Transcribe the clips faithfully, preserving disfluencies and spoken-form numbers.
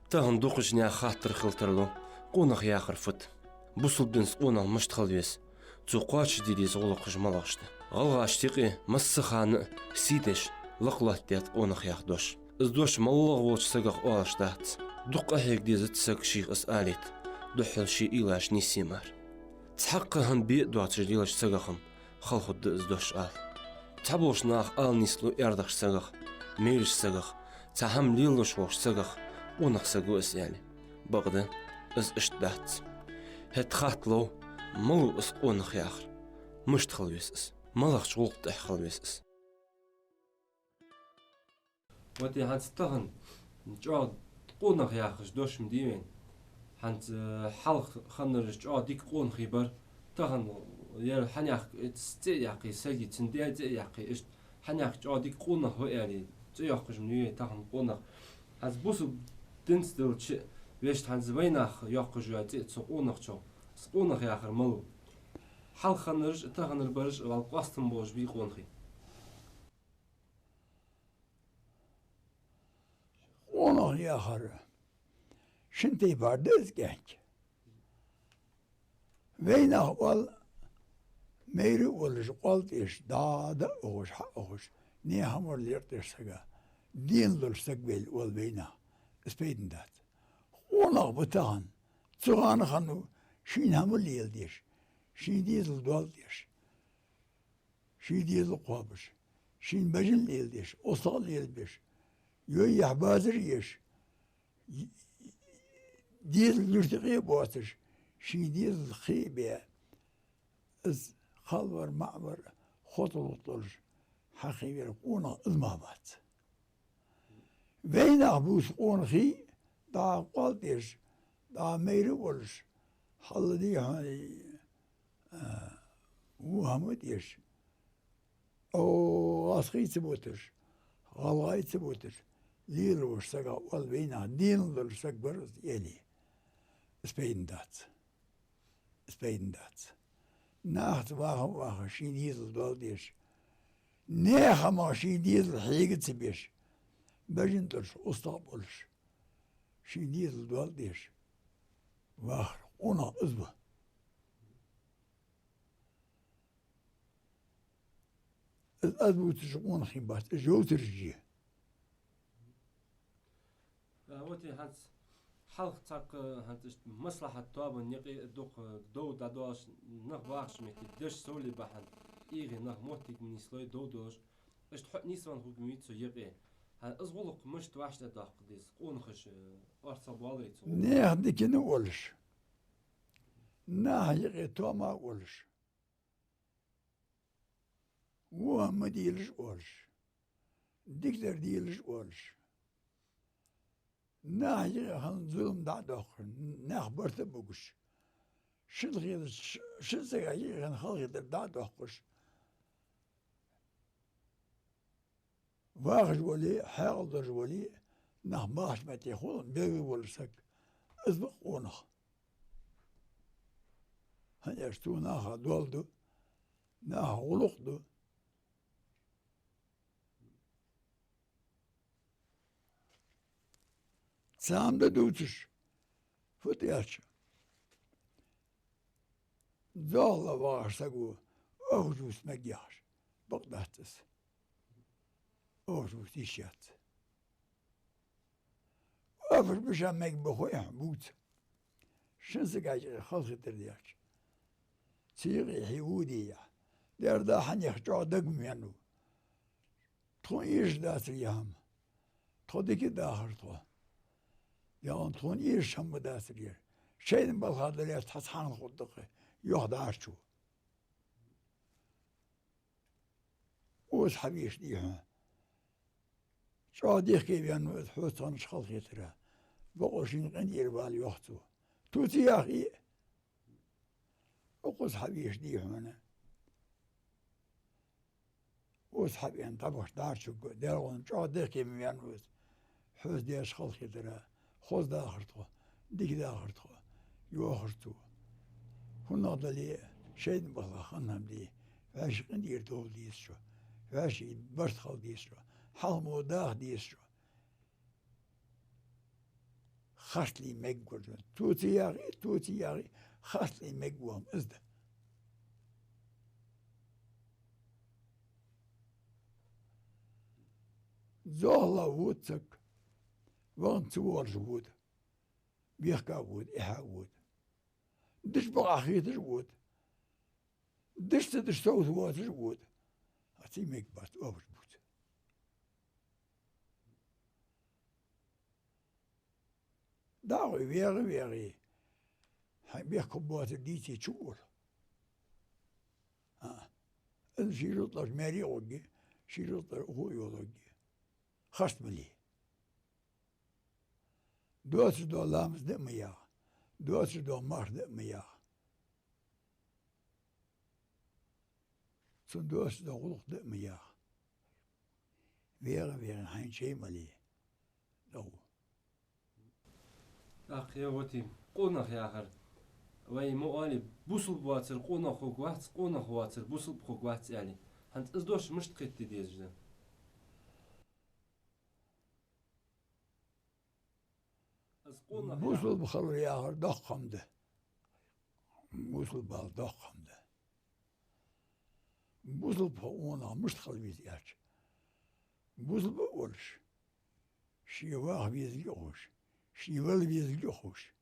Тахан дукхача наьха хаттар хила тарлу: къонах яхар фуд? Бусалба динца къонах мишта хила веза? Цо кхоачашде деза гӀулакхаш малагӀаш да? ГӀалгӀашта юкъе массахана а сий деш, лакха лоаттадаьд къонах яха дош. Из дош моллагӀа волча сагах оалаш дац. Дукха къахьега дезац саг шийх из алийта, духхьал ший уйлаш нийсъе мара. Цхьаккха хӀама бе а доацаш лелача сагах-м хала хургда из дош ала. Цхьаболча наха ала нийслу аьрдагӀча сагах, майрача сагах, цхьа хӀама лелалуш волча сагах къонах саг ва из аьле. Бакъда, из иштта дац. ХӀаьта хатта лов, малув из къонах яхар? Мишта хила веза из? МалагӀча гӀулакха тӀехьа хила веза из? Вот и хӀанз тахан чӀоагӀа къонах яхаш дош-м дий вайна. ХӀанз, э, хьалха хиннараш чӀоагӀа дика къонахий бар. Тахан ер хьанехк цӀи а яьккхе, саги цун даь цӀи а яьккхе, иштта хьанехк чӀоагӀа дика къонах ва аьле, цӀи йоаккхаш-м дий вай тахан къонах. ХӀанз бусалба динца делча а, вешта хӀанз вайнаха йоаккхаш йола цӀи цу къонахчох, из къонах яхар малув? Хьалха хиннараш а, таханара бараш а вӀалла къоастам болаш бий къонахий? Къонах яхар шин тайпара да из кӀаьнк. Вайнаха оал, майра а волаш, къоал тӀа еш, дӀа а ухаш, хьа а ухаш, наьха хӀамал лерхӀа деш сага, ден долаш саг ваьле оал вайнаха, из пайдана дац. Къонах ва тахан цу хана хиннав шийна хӀама леладеш, ший дезал доал тӀа еш, ший дезал кхоабаш, шийна бежан леладеш, устагӀа лелабеш, йой яхь базар еш, дезал юрта юкъе а боацаш, ший дезал кхы а бе, из кхалвар, маӀа вар, хотталуш долаш хьакхевар къонах из мара вац. Вайнаха бувца къонахий, дӀа къоал тӀа еш, дӀа майра а волаш, хьалла дий хьона, а, во хӀама тӀа еш, гӀазкхий ца буташ, гӀалгӀай ца буташ, лелавеш сага оал вайнаха, ден долаш саг вар из аьле, из пайдана дац. Из пайдана дац. Нахаца ваха а ваха, ший дезал доал тӀа еш, наьха хӀамах ший дезал хьега ца беш, бежан долаш, устагӀа болаш, ший дезал доал тӀа еш вахар къонах из ва. Из аз бувцаш къонахий бац, уж йовзараш я. А, вот и хӀанз хьалха цхьаккха хӀанз иштта маслахьат тоабан юкъе дукха дов дӀадоалаш, нах бахача метте деш совле бахьан, эгӀе нах моттиг ма нийслой дов долаш, иштта хьо а нийсвенна хургвий цу юкъе? ХӀа, из гӀулакх мишта вӀаштӀехьадоаккха деза, къонахаш, э, орцагӀбоаларий цу гӀулакха? Наьха дикана а волаш, наха юкъе тоам а волаш, во хӀама ма делаш оалаш, дикадар делаш оалаш, наха юкъе хинна зулам дӀа а доаккхаш, нах барт а бугаш, шин хеташ, шин сага юкъе хинна халахетар дӀа а доаккхаш, вахаш вале а, хьаькъал долаш вале а, нах бахача метте хулам бегӀа волаш саг, из ва къонах. ХӀана аьлча цо наха доал ду, наха гӀулакх ду. Цхьа хӀама да дувцаш, фуд аьлча, зоахалол вагӀаш саго оаха жувца мег яхаш, бакъ дац из. Оаха жувца йиш яц. Оафар беша мег ба хой хьона бувца. Шин сага юкъе халахетар даьлча, цу юкъе хье во де яхь. Дера да хьанех чӀоагӀа дага ма веннав. Тхона эшаш дацар ер хӀама. Тхо дика дахар тхо. Ялан тхона эшаш хӀама дацар ер. Шоайла балха дале а, тхо цхьана хургда-кх, йоах дӀачу. Укхаза хьавеша дий хьона. ЧӀоагӀа дехке веннав из хьоца цхьаннаш халахетара. Бокъо шийна къинтӀера вала йоах цо. Ту ца яхе а, укхаза хьавеша дий хьона. Укхаза хьавена дӀабахача дӀачуга, Даьлагара, чӀоагӀа дехке ма веннав из хьоца даьча халахетара. Хоза дахар тхо, дика дахар тхо, йоахар цо. ХӀуннагӀа дале а, шоайла балха хинна хӀама де, вӀаший къинтӀера довла деза шо, вӀаший барт хила деза шо, хьалха мо даха деза шо. харцлий мегаргва. Цо ца яхе, цо ца яхе, харцлий мегаргва из да. Зоахалол вода саг, вахана ца воалаш вода, бехка вода, эхьа вода. Деш бакъахьа хеташ вода. Деш ца деш совца воацаш вода. А ци мегаргбац, оапаш бувца. ДӀахо вегӀа, вегӀа. Хьай бехк боацар дийце чу вола. А. Из ший рузкъа тӀара маьре а гӀоргья, ший рузкъа тӀара ухо а йолоргья. Харц ма ле. Доацаш дола ламаз да а ма яха. Доацаш дола марха да а ма яха. Цун доацаш дола гӀулакх да а ма яха. ВегӀа, вегӀа, хьайна шай ма ле. ДӀахо. ТӀаккха, я Ватим, къонах яхар. Вай ма оалий, бусалба воацар къонах хургвац, къонах воацар бусалба хургвац аьле. ХӀанз из дош мишта кхетаде дезаш да? Из къонах яхар. Бусалба хилар яхар доккха хӀама да. Бусалба хилар доккха хӀама да. Бусалба хинна къонах мишта хила веза аьлча, бусалба а волаш, ший ваха везалга а ховш, ший вала везалга а ховш,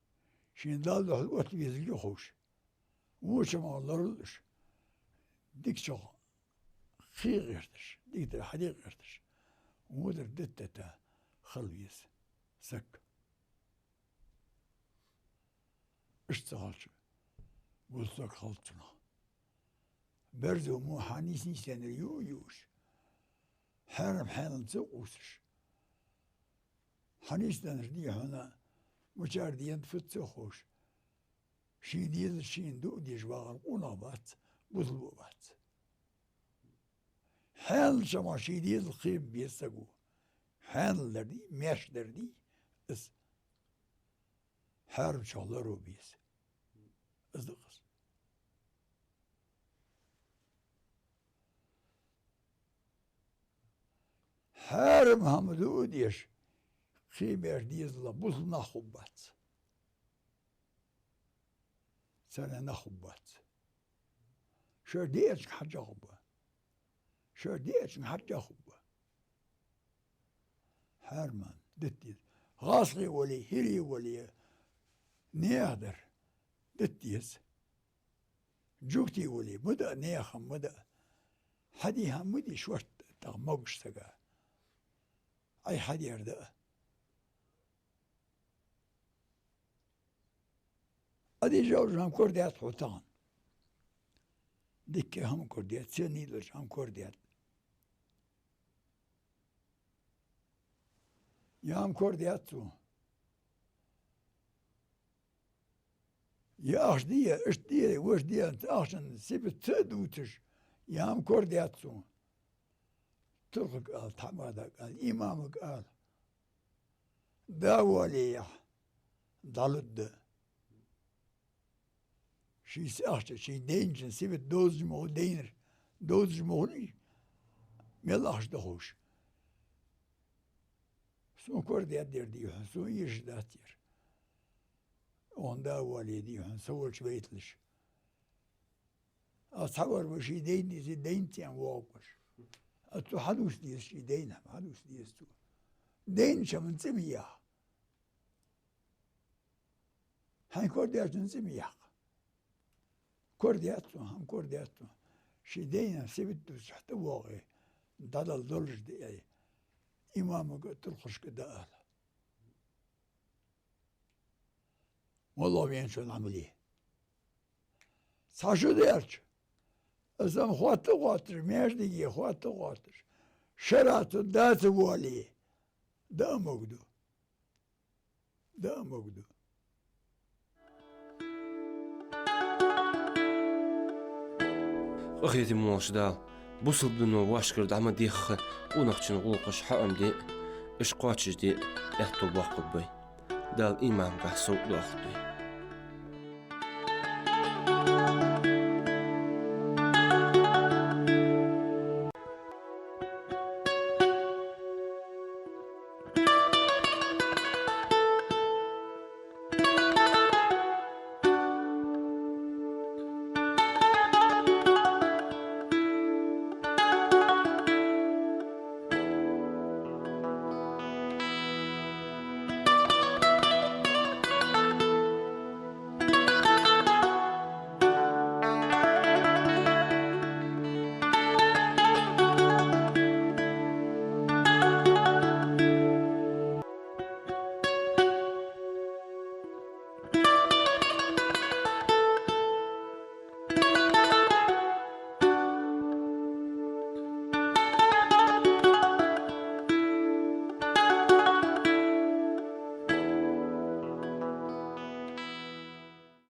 ший Далла духьал отта везалга а ховш, воча ма лоралуш, дикачох кхе гӀерташ, дикадар хьаде гӀерташ, водар диттата хила веза саг. Иштта ца хилча, бусалба саг хилац цунах. Берзо мо хьа нийса-нийсденнар юаш а юаш, хьарам-хьаьлал ца къувсаш, хьа нийсденнар дий хьона, мичара денад фуд ца ховш, ший дезал шийна дуа деш вагӀар къонах вац, бусалба а вац. Хьаьлал чама ший дезал кхебе беза саго. Хьаьлал дар дий, маьрша дар дий из. Хьарамчох лоро беза. Из да-кх из. Хьарам хӀама дуа деш, кхебеш дезалах бусалба нах хургбац. Царна нах хургбац. Шоаш дечунга хьежжа хургба. Шоаш дечунга хьежжа хургба. Хьарам дита деза. ГӀазкхий вале, хӀирий вале, наьха дар дита деза. Жугтий вале, ма даа, наьха ма даа. Хьаде хӀама ма де шортта, тӀаккха могаш сага. Ӏай хьадер даа. Ӏадийша йолаш хӀама корадаьд хьона тахан. Дикка хӀама корадаьд, ценни долаш хӀама корадаьд. Е хӀама корадаьд цо. Е ахча де, иштта де, вешта де, ахчан сибат ца а дувцаш, е хӀама корадаьд цо. Туркхага ала, тхьамадага ала, имамага ала. Да воале яхь, дӀалургда. Ший ахча, ший дайначун сибат довзаш ма хулий, дайнар довзаш ма хулий, мел ахча да ховш. Сона корадаьд ер, дий хьона, сона эшаш дац ер. Оаха да воале, дий хьона, са волча вайталаш. Аз цхьавар ва ший дайна дийзе, дайна цӀен воагӀаш. Аз цо хьадувца деза ший дайна, хьадувца деза цо. Дайнача хӀаман цӀи ма яха. Хьайна корадаьчун цӀи ма яккха. Корадаьд цо, хӀама корадаьд цо. Ший дайна сибат дувцаш хьатӀавоагӀе, дӀадала долаш да аьле, имамага а, туркхашка а дӀаала. ВаллахӀи, венначун Ӏамал я. Цхьа шу даьлча, из хӀама хотта а хотташ, маьждиге хотта а хотташ, шера цун да ца воале, даа могаду. Даа могаду. Къахетаме волча Дала бусалба дино вӀашкара дӀа ма дехха, къонахчун гӀулакхаш хьаӀомаде, уж кхоачашде аьттув боаккхалба вай. Дала иман гахь совдоахалда вай.